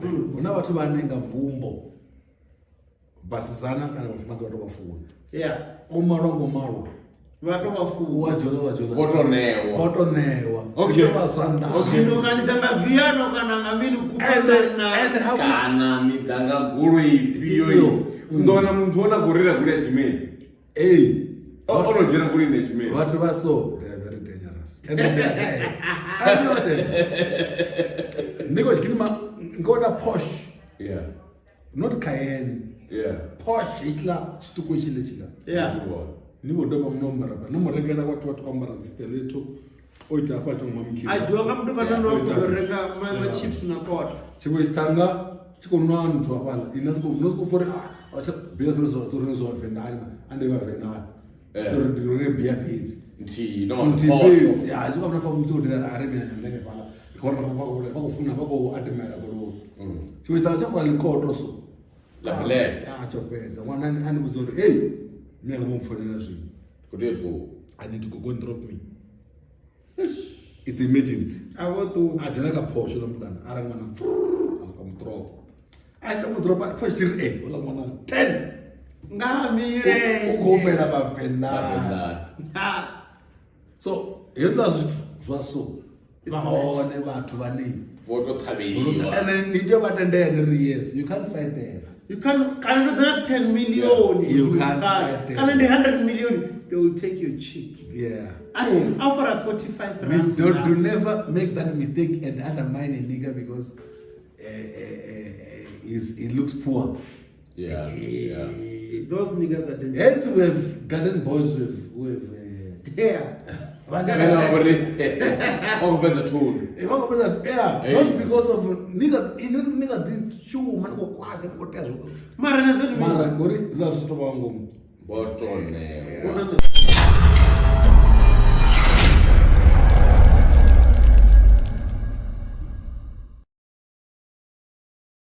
Hu na vhathu vhane nga mvumbo vhasidzana kana vhafumakadzi vha to vha funa. O malwa ngo malwa. Vha to vha funa. Wa dzhola wa dzhola. Vho to ṋewa. Vho to ṋewa. Okay. Zwi to vha zwanḓani. Okay. Zwino kana ni ḓa nga viano kana nga mini And how Kana ni ḓa nga goloi ifhio Ifhio. u ḓo wana muthu o na khou reila goloi ya tshimeli. Ee. O no dzhena goloini ya tshimeli. Vhathu vha so they are very dangerous. And they are there. I know them. Ndi khou tshikilima ngona Porsche. Yeah. Not Cayenne. Yeah. Porsche hetshiḽa tshiṱuku hetshiḽa hetshiḽa. Yeah. Ni vho doba munombara ba. No mu rengela vhathu vhathu ambara dzi stiletto. O ita hafha tsho mamkhisa. A dzhiwa nga muthu kana ndo fundo renga ma chips na kota. Tshiṅwe tshiṱanga tshi khou nwa nthu hafhaḽa. Ina siko no siko fori a tsha bia zwo zwo zwo zwo venḓani ande vha venḓani. Yeah. Tori ndi rone bia fhedzi. Nthihi no Nthihi poto. fhedzi. Ya zwi vha fa muthu o dela a re mina ndene fhala. Khona vha khou funa vha khou admire goloi. Tshiṅwe tshiṱanga tsha fula ḽikoto so. La black. Ya tsho fhedza ṅwana a ni vhudza uri hey mme anga vho mpfonela zwino. Khou tea u ṱuwa. I need to go, go and drop me. It's emergency. A vho ṱuwa. A dzhena kha phosho na mukana a ra ṅwana frrrr, a mu drop. A ita mu drop phosho tshi ri eh uḽa ṅwana 10 Nga u milenzhe. khou humela Vhavenḓani. Vhavenḓani. Ha. So hezwiḽa zwithu zwa so vha hone vhathu vhane Vho to ṱhavheliwa. and ni tea u vha tendela ni ri yes you can't fight them. You can kana ndo dzana 10 million. You can't fight them. Kana ndi 100 million they will take your cheek. Yeah. As offer 45 We rand. don't do never make that mistake and undermine a nigga because he looks poor. Yeah. Yeah. Those niggas are dangerous. Hence we have garden boys with Yeah. Kana uri o khou fhedza thundu. yeah, Hey. not because of nigga ino nigga this shuma ni khou kwasha ni khou tea zwo Mara na zwo mara ngori zwa zwi to vha ngomu Vho to ṋewa. Una